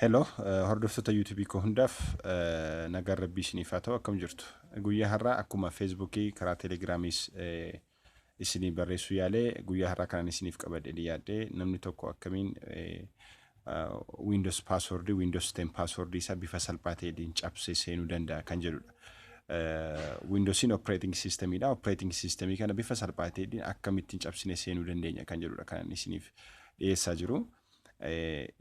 Hello, hordoftoota YouTubeii koo hundaaf nagaan Rabbii isiniif haa ta'u. Akkam jirtu? Guyyaa har'aa akkuma Facebookii, karaa Telegramiis isinii barreessuu yaalee, guyyaa har'aa kanaan isiniif qabadhee dhiyaadhe namni tokko akkamiin Windows passwordii, Windows 10 passwordii isaa bifa salphaa ta'een cabsee seenuu danda'a kan jedhudha. Windowsiin operating systemiidha. Operating systemii kana bifa salphaa ta'een akkamittiin cabsinee seenuu dandeenya kan jedhudha kan isiniif dhiyeessaa jiru.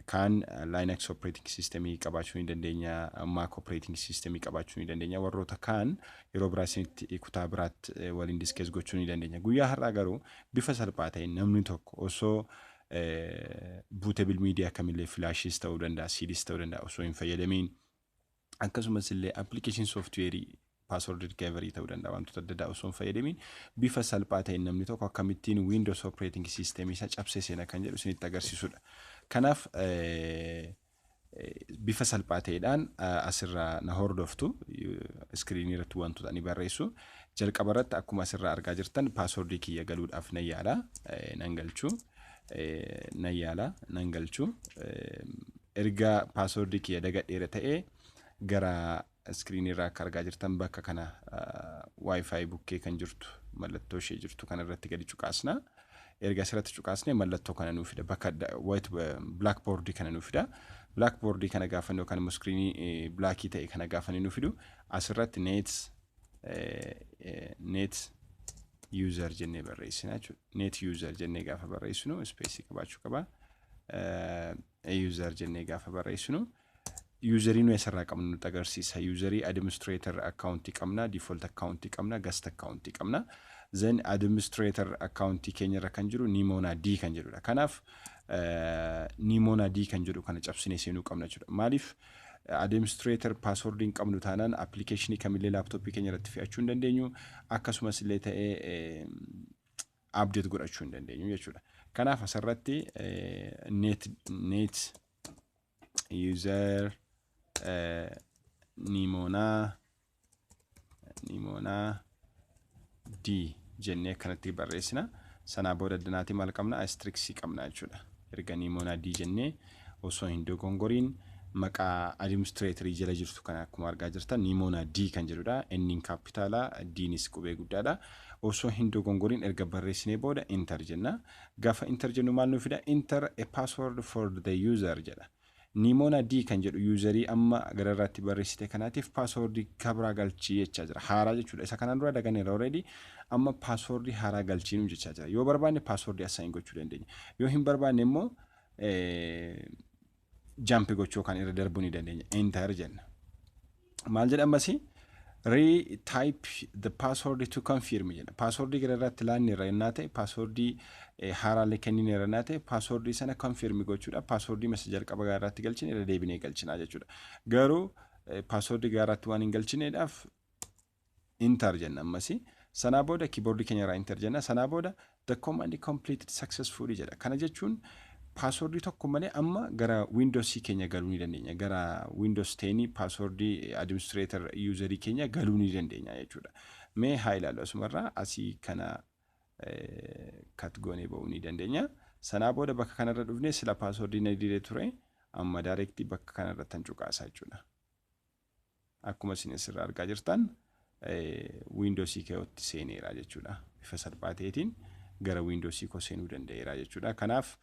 Kaan Linux operating systemii qabaachuu ni dandeenya, Mac operating systemii qabaachuu ni dandeenya. Warroota kaan yeroo biraa isinitti kutaa biraatti waliin discuss gochuu ni dandeenya. Guyyaa har'aa garuu bifa salphaa ta'een namni tokko osoo bootable media kamillee, flashiis ta'uu danda'a, CDs ta'uu danda'a, osoo hin fayyadamiin, akkasumas illee application softwareii password recovery ta'uu danda'a, wantoota adda addaa osoo hin fayyadamiin bifa salphaa ta'een namni tokko akkamittiin Windows operating system isaa cabsee seena kan jedhu isinitti agarsiisudha. Kanaaf bifa salphaa ta'eedhaan asirraa na hordoftu. Screenii irratti wantoota ani barreessu jalqaba irratti akkuma asirraa argaa jirtan passwordii kiyya galuudhaaf nan yaala, nan galchu, nan yaala, nan galchu. Erga passwordii kiyya dagadheera ta'ee gara screenii irraa akka argaa jirtan bakka kana WiFi bukkee kan jirtu, mallattoo ishee jirtu kana irratti gadi cuqaasna. Erga asirratti cuqaasne mallattoo kana nuu fida, bakka white blackboardii kana nuu fida. Blackboardii kana gaafanne yookaan immoo screenii blackii ta'e kana gaafanne nuu fidu, asirratti net user jennee barreessina jechuudha. Net user jennee gaafa barreessinu spaceii qabaachuu qaba. User jennee gaafa barreessinu userii nuyi asirraa qabnu nutti agarsiisa. Userii administrator accountii qabna, default accountii qabna, guest accountii qabna. Then administrator accountii keenya irra kan jiru Nimona D kan jedhudha. Kanaaf Nimona D kan jedhu kana cabsinee seenuu qabna jechuudha. Maaliif? Administrator passwordii hin qabnu taanaan applicationii kamillee laptopii keenya irratti fe'achuu hin dandeenyu, akkasumas illee ta'ee update godhachuu hin dandeenyu jechuudha. Kanaaf asirratti net user Nimona D jennee akkanatti barreessina. Sanaa booda danaatii maal qabna? Asteriskii qabna jechuudha. Erga Nimona D jennee osoo hin dogongoriin maqaa administratorii jala jirtu kana akkuma argaa jirtan Nimona D kan jedhudha. Inniin capitalaa, Dnis qubee guddaadha. Osoo hin dogongoriin erga barreessinee booda enter jenna. Gaafa enter jennu maal nu fida? "Enter a password for the user" jedha. Nimona D kan jedhu userii amma gararraatti barreessite kanaatiif passwordii kabraa galchii jechaa jira. Haaraa jechuudha. Isa kanaan dura daganeera already. Amma passwordii haaraa galchii nu jechaa jira. Yoo barbaanne passwordii assign gochuu dandeenya. Yoo hin barbaanne immoo jump gochuu yookaan irra darbuu ni dandeenya. Enter jenna. Maal jedha ammasii? "Retype the password to confirm" jedha. Passwordii gararraatti laanne irra yennaa ta'e, passwordii haaraalee kennine irra yennaa ta'e, passwordii sana confirm gochuudha. Passwordii masa jalqaba gararraatti galchine irra deebinee galchinaa jechuudha. Garuu passwordii gararraatti waan hin galchineedhaaf enter jenna ammasii. Sanaa booda keyboardii keenya irraa enter jenna. Sanaa booda "The command completed successfully" jedha. Kana jechuun passwordii tokko malee amma gara Windowsii keenya galuu ni dandeenya. Gara Windows 10 passwordii administrator userii keenya galuu ni dandeenya jechuudha. Mee haa ilaallu, asumarraa asii kana cut goonee ba'uu ni dandeenya. Sanaa booda bakka kanarra dhufnee sila passwordii na didee ture, amma directii bakka kanarratti tan cuqaasaa jechuudha. Akkuma isin asirraa argaa jirtan Windowsii kootti seeneera jechuudha. Bifa salphaa ta'eetiin gara Windowsii koo seenuu danda'eera jechuudha. Kanaaf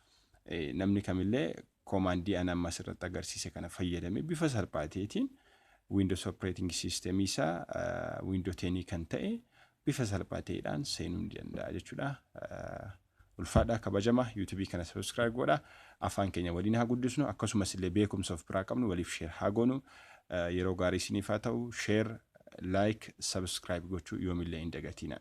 namni kamillee commandii ani amma asirratti agarsiise kana fayyadamee bifa salphaa ta'eetiin Windows operating system isaa Windows 10 kan ta'e bifa salphaa ta'eedhaan seenuu ni danda'a jechuudha. Ulfaadhaa, kabajama. YouTubeii kana subscribe godha. Afaan keenya waliin haa guddisnu, akkasumas illee beekumsa of biraa qabnu waliif share haa goonu. Yeroo gaarii isiniif haa ta'u. Share, like, subscribe gochuu yoomillee hin dagatina.